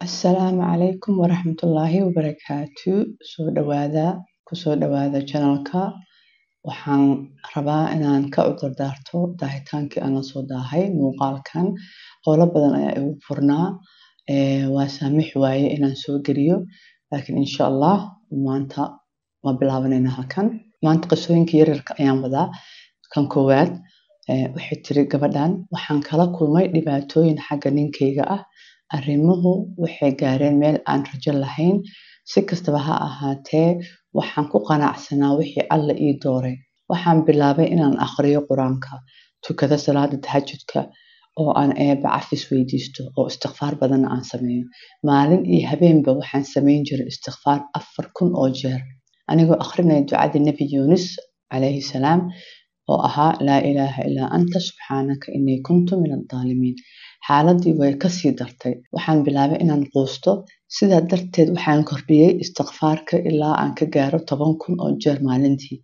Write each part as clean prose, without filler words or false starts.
Asalaamu calaykum waraxmatullaahi wabarakaatu. Soo dhawaada, kusoo dhawaada channelka. Waxaan rabaa inaan ka cudur daarto daahitaankii aan la soo daahay muuqaalkan. Howlo badan ayaa igu furnaa, waa saamix waaye inaan soo geliyo, laakiin insha Allah maanta waa bilaabanayna halkan. Maanta qisooyinka yaryarka ayaan wadaa. Kan koowaad, waxay tiri gabadhan: waxaan kala kulmay dhibaatooyin xagga ninkayga ah. Arrimuhu waxay gaareen meel aan rajo lahayn. Si kastaba ha ahaatee, waxaan ku qanacsanaa wixii Alla ii dooray. Waxaan bilaabay inaan akhriyo Qur-aanka, tukado salaada tahajudka, oo aan Eebbe cafis weydiisto, oo istikfaar badanna aan sameeyo. Maalin iyo habeenba waxaan samayn jiray istikfaar 4000 oo jeer, anigoo akhrinaya ducadii Nebi Yuunus calayhi salaam oo ahaa "Laa ilaaha illaa anta, subxaanaka innii kuntu min addaalimiin." Xaaladii way kasii dartay. Waxaan bilaabay inaan quusto. Sidaa darteed waxaan kordhiyey istikfaarka ilaa aan ka gaaro 10,000 oo jeer maalintii.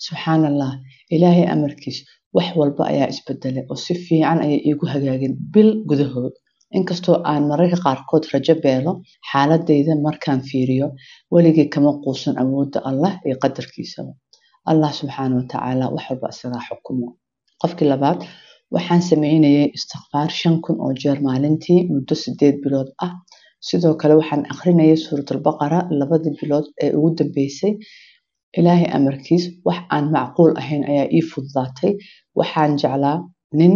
Subxaan Allah, Ilaahay amarkiis, wax walba ayaa isbedelay oo si fiican ayay iigu hagaageen bil gudahood. Inkastoo aan mararka qaarkood rajo beelo xaaladayda markaan fiiriyo, weligay kama quusan awoodda Allah iyo qadarkiisaba. Allah subxaana wa tacaala wax walba isagaa xukumo. Qofkii labaad: waxaan sameynayay istikfaar 5000 oo jeer maalintii muddo 8 bilood ah. Sidoo kale waxaan akhrinayay Suuratul-Baqara labadii bilood ee ugu dambeysay. Ilaahay amarkiis, wax aan macquul ahayn ayaa ii fududaatay. Waxaan jeclaa nin,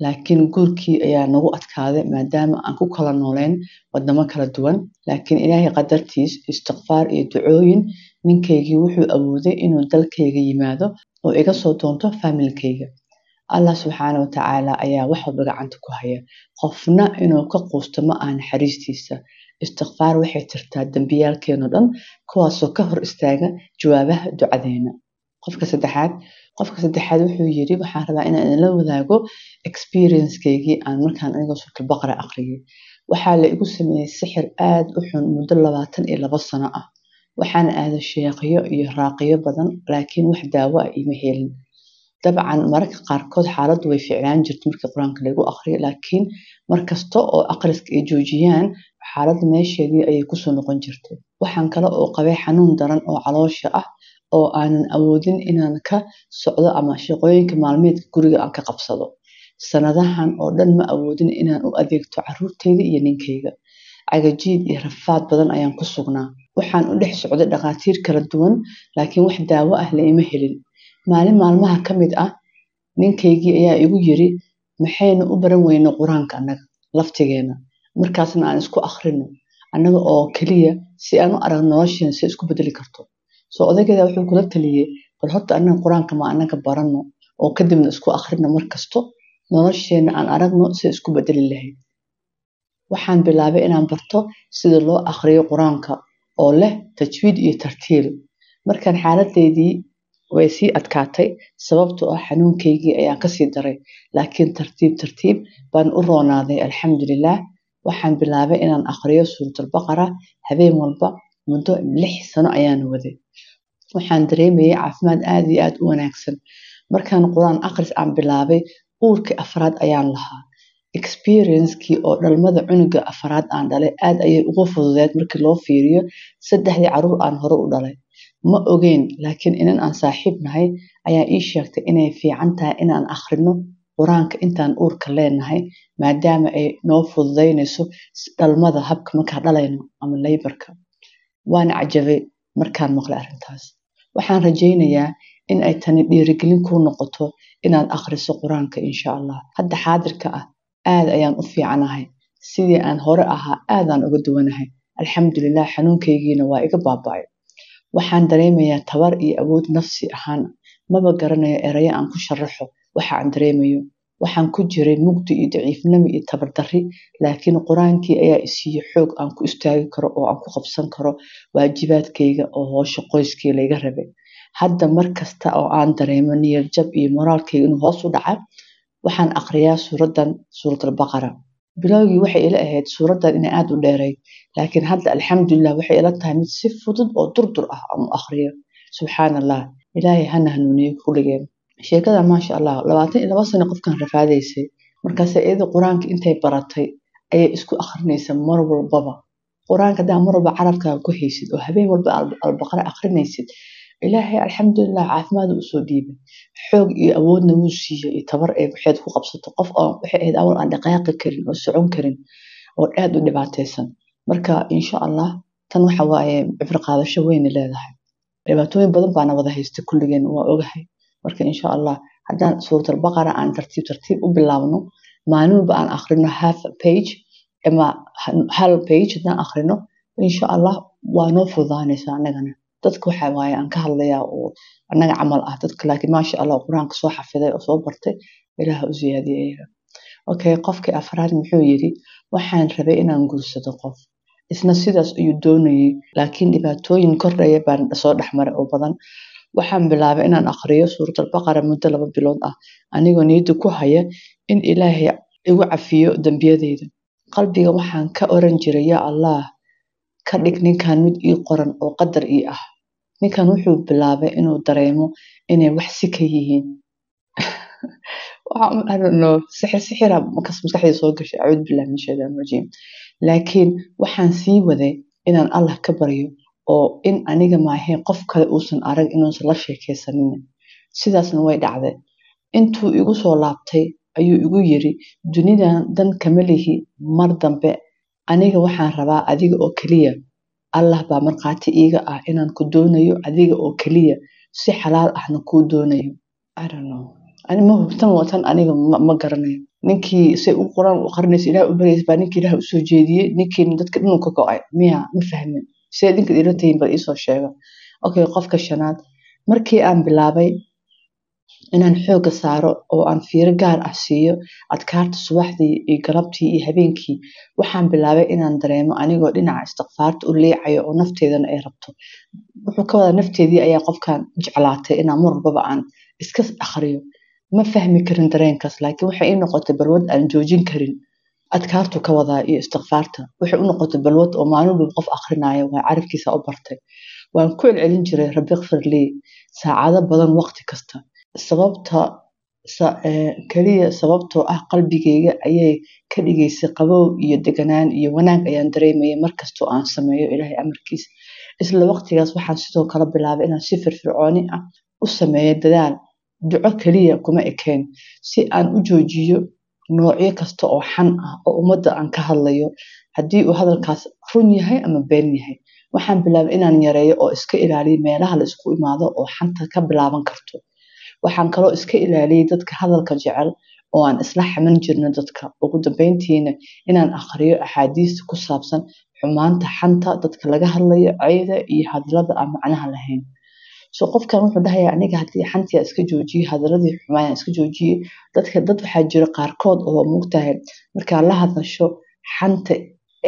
laakiin guurkii ayaa nagu adkaaday maadaama aan ku kala nooleen wadamo kala duwan. Laakiin Ilaahay qadartiis, istikfaar iyo ducooyin, ninkaygii wuxuu awooday inuu dalkayga yimaado oo iga soo doonto faamilkayga. Allah subxaana wa tacaala ayaa wax walba gacanta ku haya. Qofna inuu ka quusto ma aha naxariistiisa. Istikfaar waxay tirtaa dembiyaalkeeno dhan, kuwaasoo ka hor istaaga jawaabaha ducadeena. Qofka saddexaad wuxuu yiri: waxaan rabaa inaan idinla wadaago experience-keygii aan markaan anigoo Suuratul-Baqara akhriyay. Waxaa la igu sameeyey sixir aad u xun muddo 22 sano ah. Waxaan aaday sheekhyo iyo raaqiyo badan, laakiin wax daawo ah iima helin. Dabcan mararka qaarkood xaaladdu way fiicnaan jirtay markii Qur-aanka lagu akhriyo, laakiin mar kasta oo akhriska ay joojiyaan, xaaladda meesheedii ayay kusoo noqon jirtay. Waxaan kale oo qabay xanuun daran oo caloosha ah oo aanan awoodin inaan ka socdo ama shaqooyinka maalmeedka guriga aan ka qabsado. Sanadahan oo dhan ma awoodin inaan u adeegto carruurtayda iyo ninkayga. Cagajiid iyo rafaad badan ayaan ku sugnaa. Waxaan u dhex socday dhakhaatiir kala duwan, laakiin wax daawo ah la ima helin. Maalin maalmaha ka mid ah, ninkaygii ayaa igu yiri: "Maxaynu u baran weyno Qur-aanka annaga laftigeena, markaasna aan isku akhrino annaga oo keliya, si aan u aragno nolosheena si isku bedeli karto?" Soo odaygeeda wuxuu kula taliyey: "Bal horta annaga Qur-aanka ma annaga barano oo kadibna isku akhrino mar kasto, nolosheena aan aragno si isku bedeli lahayd." Waxaan bilaabay inaan barto sida loo akhriyo Qur-aanka oo leh tajwiid iyo tartiil. Markaan xaaladeydii way sii adkaatay, sababtoo ah xanuunkaygii ayaan kasii daray, laakiin tartiib tartiib baan u roonaaday, alxamdulilah. Waxaan bilaabay inaan akhriyo Suuratul-Baqara habeen walba. Muddo 6 sano ayaan waday. Waxaan dareemayay caafimaad aad iyo aad u wanaagsan. Markaan Qur-aan akhris aan bilaabay, uurkii afraad ayaan lahaa. Experience-kii oo dhalmada cunuga afraad aan dhalay aad ayay uga fududeed markii loo fiiriyo saddexdii caruur aan hore u dhalay. Ma ogeyn, laakiin inan aan saaxiib nahay ayaa ii sheegtay inay fiican tahay inaan akhrino Qur-aanka intaan uurka leenahay, maadaama ay noo fududeynayso dhalmada, habka markaan dhalayno ama labour-ka. Waan cajabay markaan maqlay arrintaas. Waxaan rajaynayaa in ay tani dhiirigelin kuu noqoto inaad akhriso Qur-aanka, insha Allah. Hadda xaadirka ah aad ayaan u fiicanahay. Sidii aan hore ahaa aadaan uga duwanahay, alxamdulilah. Xanuunkaygiina waa iga baaba'ay. Waxaan dareemayaa tabar iyo awood nafsi ahaan. Maba garanayo erayo aan ku sharaxo waxa aan dareemayo. Waxaan ku jiray mugdi iyo daciifnimo iyo tabar darri, laakiin Qur-aankii ayaa isiiye xoog aan ku istaagi karo oo aan ku qabsan karo waajibaadkayga oo howsha qoyskii layga rabay. Hadda mar kasta oo aan dareemo niyad jab iyo moraalkayga inuu hoos u dhaca, waxaan aqriyaa suuraddan, Suuratul-Baqara. Bilowgii waxay ila ahayd suuraddan inay aada u dheerayd, laakiin hadda alxamdulilah waxay ila tahay mid si fudud oo durdur ah aan u aqriyo. Subxaan Allah, Ilaahay hana hanuuniyo kulligeen. Sheekada, maasha Allah, 22 sano qofkan rafaadaysay, markaase iyada Qur-aanka intay baratay ayay isku akhrinaysa mar walbaba. Qur-aanka hadaa mar walba carabkaaga ku haysid oo habeen walba Albaqara akhrinaysid, Ilaahay alxamdulilah caafimaad uu usoo dhiibay, xoog iyo awoodna wuu siiyey iyo tabar ay waxeed ku qabsato. Qof oo waxay ahayd awal aan dhaqaaqi karin oo socon karin oo aad u dhibaataysan. Marka insha Allah tan waxa waaye cibro qaadasho weyn leedahay. Dhibaatooyin badan baana wada haysta kulligeen, waa ogahay. Marka insha Allah haddaan Suurat Albaqara aan tartiib tartiib u bilaabno, maalin walba aan akhrino half page ama hal page haddaan akhrino, insha Allah waa noo fududaanaysaa annagana. Dadka waxa waaye aan ka hadlayaa oo annaga camal ah dadka, laakiin maasha Allah Qur-aanka soo xafiday oo soo bartay, Ilaah u siyaadiyey iyaga. Okay, qofkii afraad muxuu yiri? Waxaan rabay inaan guursado qof, isna sidaas ayuu doonayay, laakiin dhibaatooyin kordhaya baan soo dhexmaray oo badan. Waxaan bilaabay inaan akhriyo Suurat Albaqara muddo 2 bilood ah, anigoo niyadda ku haya in Ilaahay igu cafiyo dembiyadeyda. Qalbiga waxaan ka oran jiray, yaa Allah, ka dhig ninkan mid ii qoran oo qadar ii ah. Ninkan wuxuu bilaabay inuu dareemo inay wax si ka yihiin. I don't know, sixir sixira markaas maskaxdayda soo gashay, acuudu billahi min shaytaani rajiim. Laakiin waxaan sii waday inaan Allah ka baryo oo in aniga maahayn qof kale uusan arag inuusan la sheekaysanin. Sidaasna way dhacday. Intuu igu soo laabtay ayuu igu yiri, dunidan dan kama lihi mar dambe, aniga waxaan rabaa adiga oo keliya. Allah baa markhaati iiga ah inaan ku doonayo adiga oo keliya, si xalaal ahna kuu doonayo. I don't know, ani ma hubtan watan, aniga ma garanayo. Ninkii say u Quraan u aqrinaysa, Ilaah u baryaysa, baa ninkii Ilaah usoo jeediyey, ninkiina dadka dhan ka go'ay miya? Ma fahmin. See idinka ila tahin, bal iisoo sheega. Okay, qofka shanaad. Markii aan bilaabay inaan xoogga saaro oo aan fiiro gaar ah siiyo adkaarta subaxdii iyo galabtii iyo habeenkii, waxaan bilaabay inaan dareemo anigoo dhinaca istikfaarta u leecayo oo nafteedana ay rabto. Wuxuu ka wadaa nafteedii ayaa qofkan jeclaatay inaan mar walbaba aan iska akhriyo. Ma fahmi karin dareenkaas, laakiin waxay ii noqotay balwad aan joojin karin. Adkaartu ka wadaa iyo istikfaarta waxay u noqotay balwad oo maalin walba qof akhrinayo waa carabkiisa u bartay. Waan ku celcelin jiray rabbi ighfir lii saacado badan waqti kasta. Sababta kaliya sababtoo ah qalbigayga ayay ka dhigaysay qabow iyo deganaan iyo wanaag ayaan dareemayay markastoo aan sameeyo Ilaahay amarkiisa. Isla waqtigaas waxaan sidoo kale bilaabay inaan si firfircooni ah u sameeyo dadaal, duco kaliya kuma ekeen, si aan u joojiyo noocyo kasta oo xan ah oo ummadda aan ka hadlayo, haddii uu hadalkaas run yahay ama been yahay. Waxaan bilaabay inaan yareeyo oo iska ilaaliyo meelaha la isku imaado oo xanta ka bilaaban karto. Waxaan kaloo iska ilaaliyay dadka hadalka jecel oo aan isla xaman jirno dadka. Ugu dambeyntiina inaan akhriyo axaadiista ku saabsan xumaanta xanta, dadka laga hadlayo, cayda iyo hadallada aan macnaha lahayn. So qofkan wuxuu dhahayaa, aniga haddii xantii iska joojiyey, hadaladii xumaayaan iska joojiyey, dadka dad waxaa jira qaarkood oo moogtahay markaa la hadasho xanta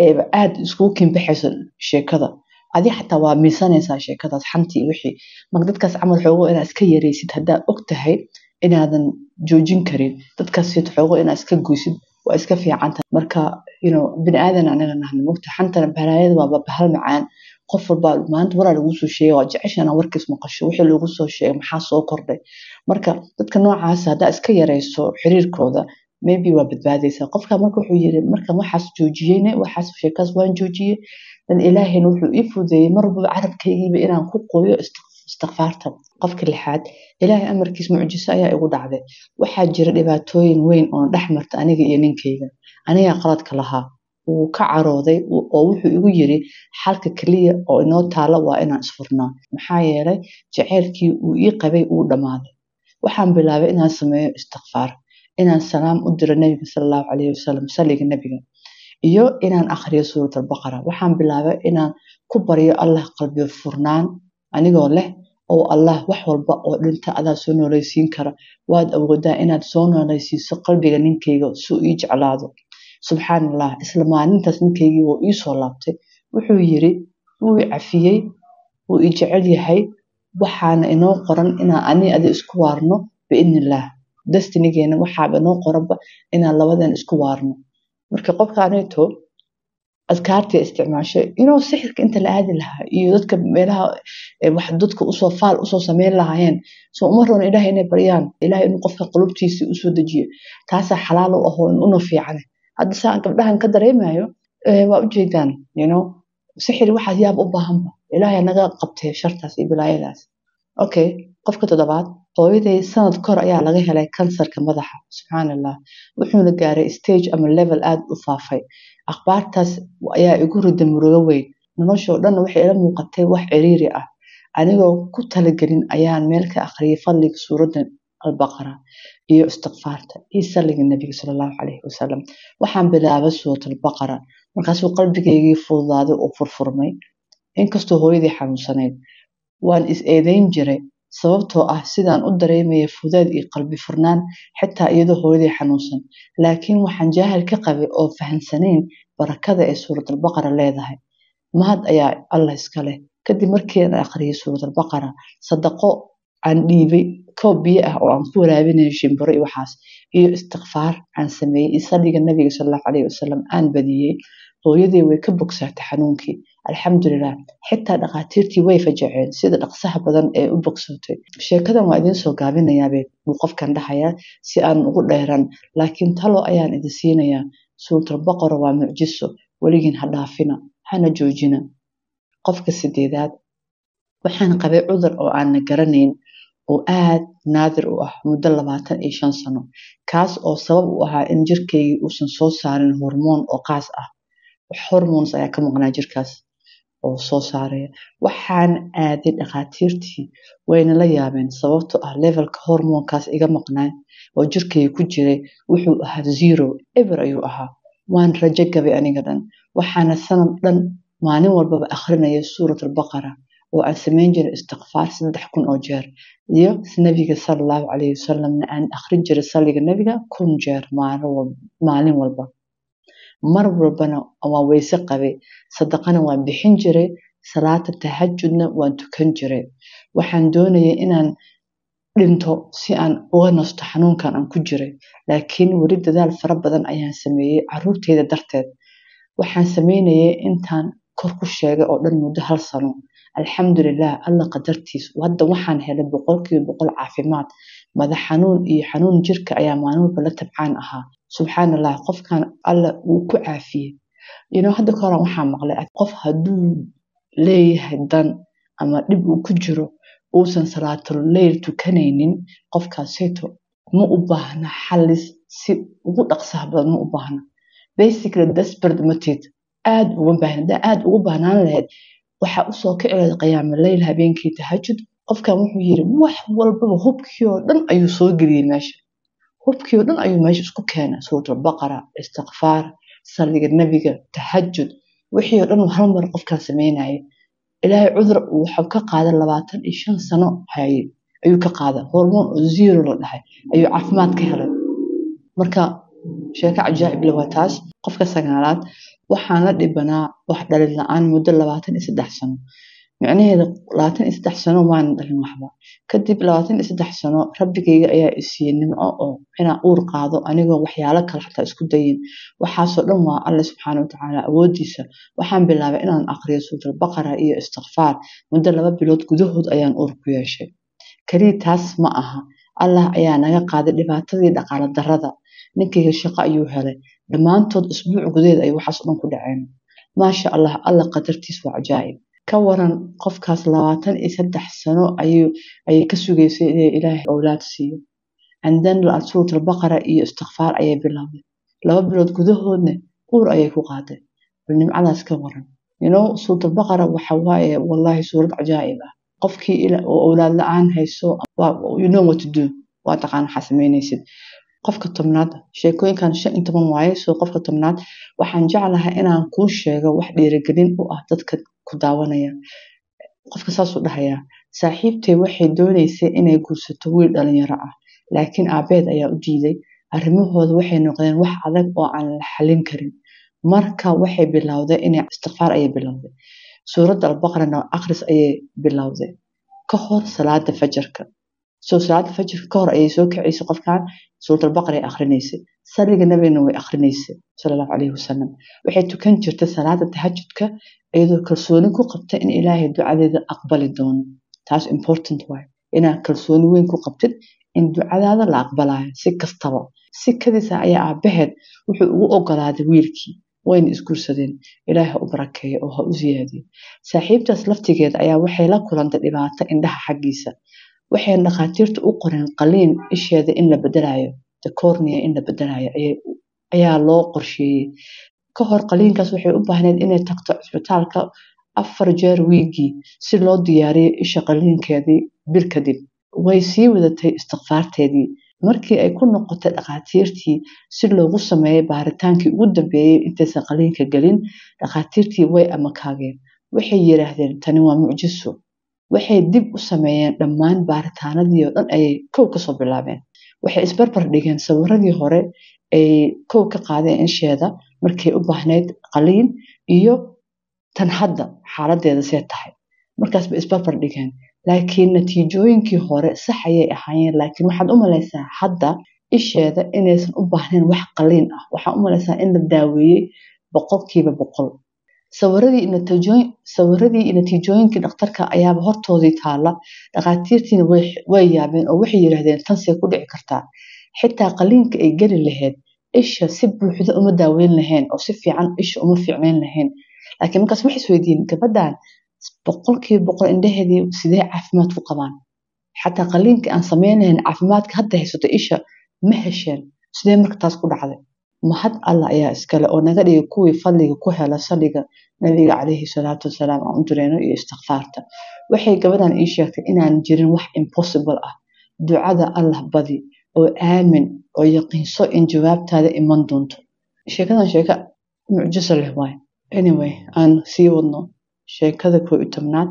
eeba aad iskugu kinbaxayso sheekada, adi xataa waa miisanaysaa sheekadaas xantii wixii. Marka dadkaas camal xoogo inaad iska yareysid, haddaa og tahay inaadan joojin karin dadkaas xoogo inaad iska goysid waa iska fiican tahay. Marka bini aadan anaga nahna moogta, xantana balaayada waa bahal macaan. Qof walba maanta waraa lagu soo sheegay, waa jecesha inaa warkiis maqasho, wixii lagu soo sheegay maxaa soo kordhay. Marka dadka noocaas haddaa iska yareyso xiriirkooda, maybe waa badbaadaysaa. Qofka marka wuxuu yiri, markan waxaas joojiyeyna, waxaas sheekaas waan joojiyey, dan Ilaahayna wuxuu ii fududeeyey mar walbaba carabkaygiiba inaan ku qoyo istikfaarta. Qofka lixaad. Ilaahay amarkiis mucjiso ayaa igu dhacday. Waxaa jira dhibaatooyin weyn oo dhex marta aniga iyo ninkayga. Anigaa qaladka lahaa. Wuu ka carooday oo wuxuu igu yiri, xalka kaliya oo inoo taala waa inaan isfurnaa, maxaa yeelay jaceylkii uu ii qabay wuu dhammaaday. Waxaan bilaabay inaan sameeyo istikfaar, inaan salaam u diro Nabiga sala Allahu calayhi wasalam, saliga Nabiga, iyo inaan akhriyo Suurat Albaqara. Waxaan bilaabay inaan ku baryo Allah qalbi furnaan, anigoo leh, oo Allah, wax walba oo dhinta adaa soo noolaysiin kara, waad awoodaa inaad soo noolaysiiso qalbiga ninkayga si uu ii jeclaado. Subxaan Allah, isla maalintaas ninkaygii wuu ii soo laabtay. Wuxuu yiri wuu i cafiyey, wuu i jecel yahay, waxaana inoo qoran inaan ani adi isku waarno biidnillaah. Destinigeena waxaaba inoo qoranba inaan labadeen isku waarno. Marka qofka anito adkaartii isticmaashay inuu sixirka inta la aadi lahaa iyo dadka meelaha wax dadka usoo faal usoo sameyn lahaayeen, soo uma roon Ilaahay inay baryaan, Ilaahay inuu qofka qulubtiisa usoo dejiyo? Taasaa xalaal u ahoo una fiican. Hadda saa gabdhahan ka dareemayo, waa ujeedaan. Sixir waxaas yaab u baahanba, Ilaahay naga qabtay shartaas iyo bilaayadaas. Okay, qofka toddobaad, hooyaday sanad kor ayaa laga helay kansarka madaxa, subxaan Allah, wuxuuna gaaray stage ama level aada u faafay. Akhbaartaas ayaa igu riday murugo weyn. Noloshoo dhan waxay ila muuqatay wax ciriiri ah. Anigoo ku talagelin ayaan meel ka akhriyay fadliga suuradda Albaqara iyo istikfaarta iyo salliga Nabiga sala Allahu calayhi wasalam. Waxaan bilaabay suurat Albaqara, markaasuu qalbigaygii fududaaday oo furfurmay. Inkastoo hooyadii xanuunsanayd, waan is eedeyn jiray, sababtoo ah sidaan u dareemayay fudeed iyo qalbi furnaan xitaa iyadoo hooyadii xanuunsan, laakiin waxaan jaahil ka qabay oo fahansanayn barakada ee suurat Albaqara leedahay. Mahad ayaa Allah iska leh. Kadib markii aan akhriyay suurat Albaqara, sadaqo aan dhiibay, koob biyo ah oo aan ku waraabinayo shimbiro iyo waxaas, iyo istikfaar aan sameeyey, iyo salliga Nabiga sala Allahu calayhi wasalam aan badiyey, hooyadii way ka bogsaatay xanuunkii, alxamdulilah. Xitaa dhakhaatiirtii way fajaceen sida dhaqsaha badan ee u bogsootay. Sheekadan waa idiin soo gaabinayaabee buu qofkan dhahayaa si aan ugu dheeran, laakiin talo ayaan idin siinayaa. Suuratul Baqara waa mucjiso, weligiin ha dhaafina hana joojina. Qofka sideedaad, waxaan qabay cudur oo aan la garanayn oo aad naadir u ah muddo 25 sano, kaas oo sabab u ahaa in jirkaygii uusan soo saarin hormoon oo qaas ah. Hormones ayaa ka maqnaa jirkaas oo soo saaraya. Waxaan aaday dhakhaatiirtii, wayna la yaabeen, sababtoo ah levelka hormoonkaas iga maqnaa oo jirkayga ku jiray wuxuu ahaa zero, eber ayuu ahaa. Waan rajo gabay aniga dhan. Waxaana sanad dhan maalin walbaba akhrinaya suurat Albaqara oo aan samayn jiray istikfaar 3000 oo jeer, iyo Nabiga sala Allahu calayhi wasalamna aan akhrin jiray salliga Nabiga 1000 jeer maalin walba. Mar walbana waan weyse qabay, sadaqana waan bixin jiray, salaata tahajudna waan tukan jiray. Waxaan doonayay inaan dhinto si aan uga nasto xanuunkan aan ku jiray, laakiin weli dadaal fara badan ayaan sameeyey caruurteyda darteed. Waxaan sameynayay intaan kor ku sheegay oo dhan muddo hal sano. Alxamdulilah, Alla qadartiis, hadda waxaan helay 100% caafimaad. Madax xanuun iyo xanuun jirka ayaa maalin walba la tabcaan ahaa. Subxaan Allah, qofkan Alla wuu ku caafiyey. Hadda ka horan waxaa maqlay, qof hadduu leeyahay dan ama dhib uu ku jiro, uusan salaatul leyl tukanaynin, qofkaaseyto ma u baahna xalis si ugu dhaqsaha badan, ma u baahna. Basically desperate ma tid, aad uga baahna. Haddaa aad ugu baahnaan lahayd, waxaa usoo kici lahayd qiyaama leyl, habeenkii tahajud. Qofkan wuxuu yiri wax walbaba hubkii oo dhan ayuu soo geliyey meesha, hubkii oo dhan ayuu meesha isku keenay: suurat Albaqara, istikfaar, salliga Nabiga, tahajud, wixii oo dhan hal mar qofkan sameynayay. Ilaahay cudur wuxuu ka qaaday 25 sano hayay ayuu ka qaaday, hormoon oo zero la dhahay ayuu caafimaad ka helay. Marka sheeko cajaa'ib leh waa taas. Qofka sagaalaad, waxaan la dhibanaa wax dhalin la-aan muddo 23 sano. Micnaheeda 23 sano maanan dhalin waxba. Kadib 23 sano Rabbigayga ayaa i siiyey nimco oo inaan uur qaado, anigoo waxyaalo kale xataa isku dayin. Waxaasoo dhan waa Alle subxaana watacaala awoodiisa. Waxaan bilaabay inaan aqriyo suurat Albaqara iyo istikfaar. Muddo 2 bilood gudahood ayaan uur ku yeeshay. Kaliya taas ma aha, Allah ayaa naga qaaday dhibaatadii dhaqaale darrada. Ninkayga shaqo ayuu helay. Dhammaantood isbuuc gudaheed ay waxaas oo dhan ku dhaceen. Maasha Allah, Alla qadartiis waa cajaa'ib. Ka waran qofkaas, 23 sano ayay ka sugaysay inay Ilaahay awlaad siiyo, and then suurat Albaqara iyo istikfaar ayay bilowday, 2 bilood gudahoodna uur ayay ku qaaday. Bal nimcadaas ka waran? Suurat Albaqara waxa waaye wallahi suurad cajaa'ib ah. Qofkii oo awlaad la-aan hayso, you know what to do, waa taqaan waxaa sameynaysid. Qofka 10aad, sheekooyinkan 15 waaye. Soo qofka 10aad, waxaan jeclahay inaan kuu sheego wax dhiirigelin u ah dadka ku daawanaya. Qofka saasuu dhahayaa: saaxiibtay waxay doonaysay inay guursato wiil dhalinyaro ah, laakiin aabeed ayaa u diiday. Arrimahooda waxay noqdeen wax adag oo aan la xalin karin. Marka waxay bilowday inay istikfaar ayay bilowday, suuradda Albaqarana akhris ayay bilowday ka hor salaada fajarka. Soo salaada fajarka ka hor ayay soo kacaysay qofkan, suurat Albaqara ay akhrinaysay, salliga Nabigana way akhrinaysay sala Allahu calayhi wasalam. Waxay tukan jirtay salaada tahajudka iyadoo kalsooni ku qabta in Ilaahay ducadeeda aqbali doono. Taas important waay, inaad kalsooni weyn ku qabtid in ducadaada la aqbalayo. Si kastaba si kadisa ayaa aabaheed wuxuu ugu ogolaaday wiilkii. Wayna isguursadeen. Ilaahay ha u barakeeyo oo ha u siyaadiyo. Saaxiibtaas laftigeeda ayaa waxay la kulantay dhibaato indhaha xaggiisa. Waxayna dhakhaatiirtu u qoreen qaliin isheeda in la bedelayo, the cornea in la bedelayo ayaa loo qorsheeyey. Ka hor qaliinkaas waxay u baahneyd inay tagto cisbitaalka 4 jeer wiigii si loo diyaariyo isha qaliinkeedii bil kadib. Way sii wadatay istikfaarteedii. Markii ay ku noqotay dhakhaatiirtii si loogu sameeyo baaritaankii ugu dambeeyay intaysan qaliinka gelin, dhakhaatiirtii way amakaageen. Waxay yiraahdeen tani waa mucjiso. Waxay dib u sameeyeen dhammaan baaritaanadii oo dhan ayay kow ka soo bilaabeen. Waxay isbarbar dhigeen sawiradii hore ay kow ka qaadeen isheeda markay u baahneyd qaliin iyo tan hadda xaaladdeeda see tahay. Markaas bay isbarbar dhigeen. Laakiin natiijooyinkii hore sax ayay ahaayeen, laakiin waxaad u malaysaa hadda isheeda inaysan u baahnayn wax qaliin ah. Waxaan u malaysaa in la daaweeyey 100%. Sawiradii iyo natiijooyinkii dhakhtarka ayaaba hortoodii taala. Dhakhaatiirtiina way yaabeen oo waxay yiraahdeen tan see ku dhici kartaa. Xitaa qaliinka ay geli lahayd isha si buuxda uma daaweyn lahayn oo si fiican isha uma fiicnayn lahayn. Laakiin markaas waxay isweydiiyeen gabadhan 100% indhaheedii sidee caafimaad ku qabaan? Xataa qaliinka aan sameynayn caafimaadka hadda haysato isha ma hesheen. Sidee marka taas ku dhacday? Mahad Allah ayaa iskale oo naga dhigay kuwii fadliga ku hela saliga nabiga calayhi salaatu wasalaam aan u direyno iyo istikfaarta. Waxay gabadhan ii sheegtay inaan jirin wax impossible ah. Ducada Allah badi oo aamin oo yaqiinso in jawaabtaada iman doonto. Sheekadan sheeko mucjiso leh waay. Anyway, aan sii wadno sheekada 11aad.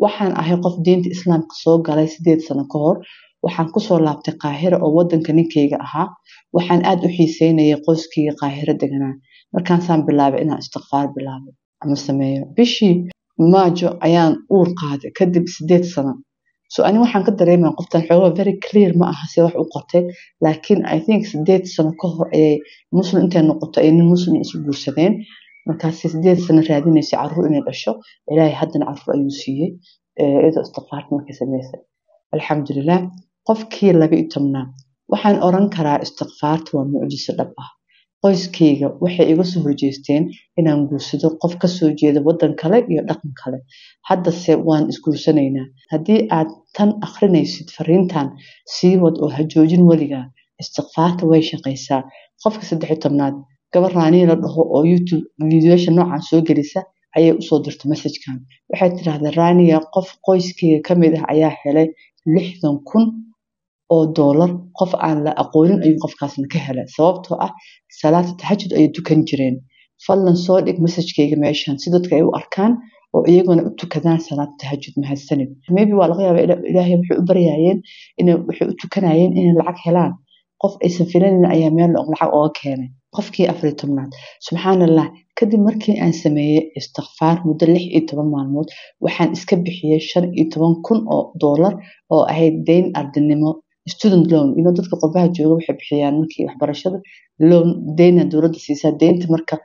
Waxaan ahay qof diinta islaamka soo galay 8 sano ka hor. Waxaan ku soo laabtay Qaahira oo wadanka ninkeyga ahaa. Waxaan aad u xiiseynayay qoyskeyga Qaahira deganaa. Markaasaan bilaabay inaan istikfaar bilaabo ama sameeyo. Bishii Maajo ayaan uur qaaday kadib 8 sano. So ani waxaan ka dareemayaa qoftan xoogaa very clear ma aha si wax u qortay, laakiin I think 8 sano ka hor ayay muslim intay noqoto ay nin muslim isu guursadeen. Markaas 8 sano raadinaysay carruur inay dhasho. Ilaahay haddana carruur ayuu siiyey, iyadoo istikfaarta markay samaysay. Alxamdulilah. Qofkii 12aad. Waxaan oran karaa istikfaarta waa mucjiso dhab ah. Qoyskeyga waxay iga soo horjeesteen inaan guursado qof ka soo jeeda wadan kale iyo dhaqan kale. Haddase waan isguursanaynaa. Haddii aad tan akhrinaysid fariintan, sii wad oo ha joojin weligaa. Istikfaarta way shaqaysaa. Qofka 13aad, gabar Raani la dhaho oo YouTube fiidiyoyaasha noocan soo gelisa ayay usoo dirtay message-kan. Waxay tiraahdaa Raaniya, qof qoyskeyga ka mid ah ayaa helay 60,000 oo doolar. Qof aan la aqoonin ayuu qofkaasna ka helay, sababtoo ah salaata tahajjud ayay tukan jireen. Fadlan soo dhig message-keyga meeshan si dadka ay u arkaan oo iyaguna u tukadaan salaata tahajjud. Mahadsanid. Maybe waa laga yaabaa Ilaahay wuxuu u baryaayeen inay waxay u tukanayeen inay lacag helaan. Qof aysan filanaynin ayaa meel lacag ooga keenay. Qofkii 14aad. Subxaanallah, kadib markii aan sameeyay istikfaar muddo 16 maalmood, waxaan iska bixiyay 15,000 oo doolar oo ahayd deyn ardinimo, student loan. Dadka qurbaha jooga waxay bixiyaan markii waxbarashada loan, deyna dowladda siisaa. Deynta marka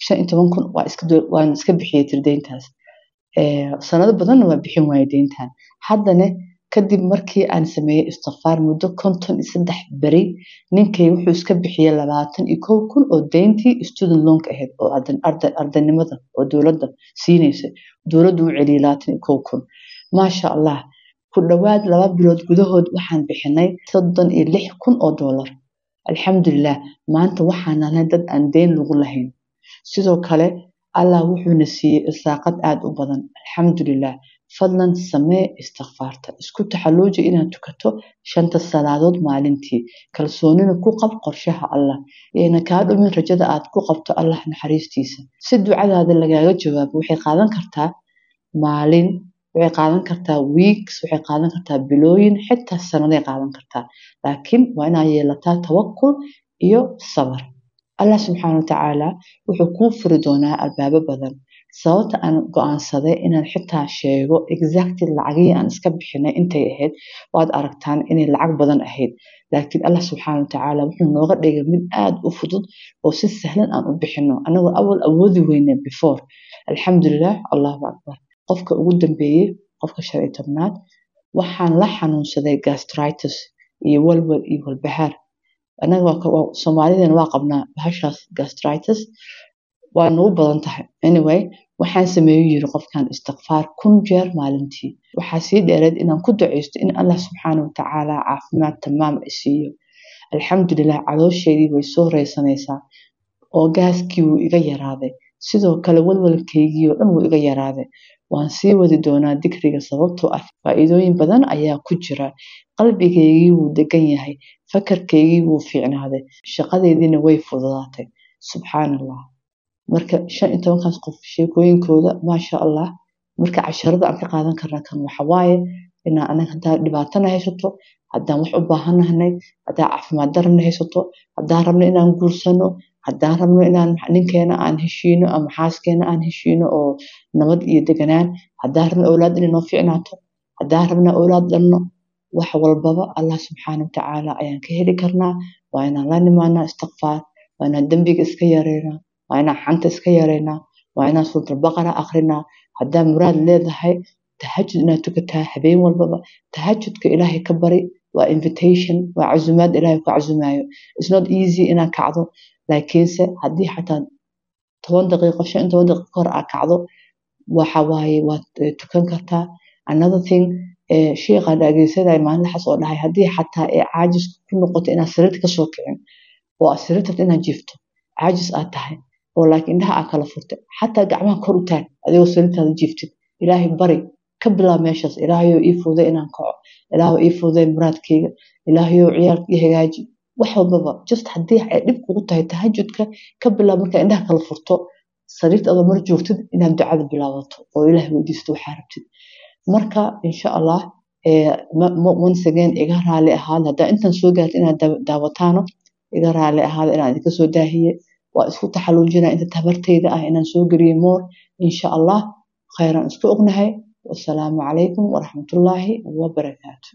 15,000 waan iska bixiyay tir deyntaas. Sanado badanna waa bixin waayay deyntan. Haddana kadib markii aan sameeyay istikfaar muddo 53 beri, ninkay wuxuu iska bixiyay 21,000 oo deyntii student loan-ka ahayd oo ardaynimada oo dowladda siinaysay. Dowladdu u celiyay 21,000. Maasha Allah, ku dhawaad 2 bilood gudahood waxaan bixinay 36,000 oo doolar. Alxamdulilah, maanta waxaan nahay dad aan deyn lagu lahayn. Sidoo kale, Allah wuxuuna siiyey irsaaqad aad u badan. Alxamdulilah. Fadlan samee istikfaarta. Isku taxalluuji inaad tukato 5 salaadood maalintii. Kalsoonina ku qab qorshaha Allah. Yayna kaa dhumin rajada aad ku qabto Allah naxariistiisa. Si ducadaada lagaaga jawaabo, waxay qaadan kartaa maalin, waxay qaadan kartaa weeks, waxay qaadan kartaa bilooyin, xitaa sanaday qaadan kartaa. Laakiin waa inaad yeelataa tawakkul iyo sabar. Allah subxaanahu wa tacaala wuxuu kuu furi doonaa albaabo badan. Sababta aan go'aansaday inaan xitaa sheego exactly lacagihii aan iska bixinay intay ahayd, waad aragtaan inay lacag badan ahayd. Laakiin Allah subxaanahu wa tacaala wuxuu nooga dhigay mid aad u fudud oo si sahlan aan u bixino, anagoo awal awoodi weynay before. Alxamdulilah, Allahu akbar. Qofka ugu dambeeyay, qofka 15aad, waxaan la xanuunsaday gastritis iyo walwal iyo walbahaar. Anaga Soomaalidana waa qabnaa bahashaas gastritis. Waa nagu badan tahay. Anyway, waxaan sameeyu yiri qofkan istikfaar 1000 jeer maalintii. Waxaa sii dheereed inaan ku duceysto in Allah subxaana watacaala caafimaad tamaam i siiyo. Alxamdulilah, caloosheedii way soo reysanaysaa oo gaaskii wuu iga yaraaday. Sidoo kale walwalkaygii oo dhan wuu iga yaraaday. Waan sii wadi doonaa dikriga sababtoo ah faa'iidooyin badan ayaa ku jira. Qalbigaygii wuu degan yahay, fakarkaygii wuu fiicnaaday, shaqadeediina way fududaatay. Subxaan Allah. Marka 15kaas qof sheekooyinkooda, maasha Allah. Marka casharada aan ka qaadan karna kan waxa waaye inaan anaga hadaa dhibaatana haysato, haddaan wax u baahanahnay, haddaan caafimaad darana haysato, haddaan rabno inaan guursano, haddaan rabno inaan ninkeena aan heshiino ama xaaskeena aan heshiino oo nabad iyo deganaan, haddaan rabno awlaad inay noo fiicnaato, haddaan rabno awlaad dhalno, wax walbaba Allah subxaana watacaala ayaan ka heli karnaa. Waa inaan la nimaanaa istikfaar, waa inaan dembiga iska yareynaa, waa inaan xanta iska yareynaa, waa inaan suuratul baqara akrinaa. Haddaa muraad leedahay, tahajud inaad tukataa habeen walbaba. Tahajudka Ilaahay ka bari, waa invitation, waa casumaad Ilaahay ku casumaayo. It's not easy inaad kacdo, laakiinse haddii xataa 10 daqiiqo, 15 daqiiqo kahor aad kacdo, waxa waaye waad tukan kartaa. Another thing, sheekha dhageysanaya maalin laxas oo dhahay haddii xataa ay caajis ku noqoto inaad sariirta kasoo kicin oo aad sariirta rabto inaad jiifto, caajis aad tahay oo laakiin indhaha aad kala furtay, xataa gacmaha kor u taag adigoo sariirtaada jiiftid, Ilaahay bari, ka bilaab meeshaas: Ilaahayow, ii fududay inaan kaco, Ilaahow, ii fududay muraadkayga, Ilaahayow, ciyaalka ii hagaaji. Wax walbaba, just haddii ay dhib kugu tahay, tahajudka ka bilaab markaa indhaha kala furto, sariirta adoo mar joogtid inaad ducada bilaabato oo Ilaahay weydiisto waxaa rabtid. Marka insha Allah, once again iga raali ahaada haddaa intan soo gaarta inaad daawataano. Iga raali ahaada inaan idinka soo daahiye. Waa isku taxaluujinaa inta tabartayda ah inaan soo geliyo more, insha Allah. Khayran isku ognahay. Wasalaamu calaykum waraxmatullaahi wabarakaatu.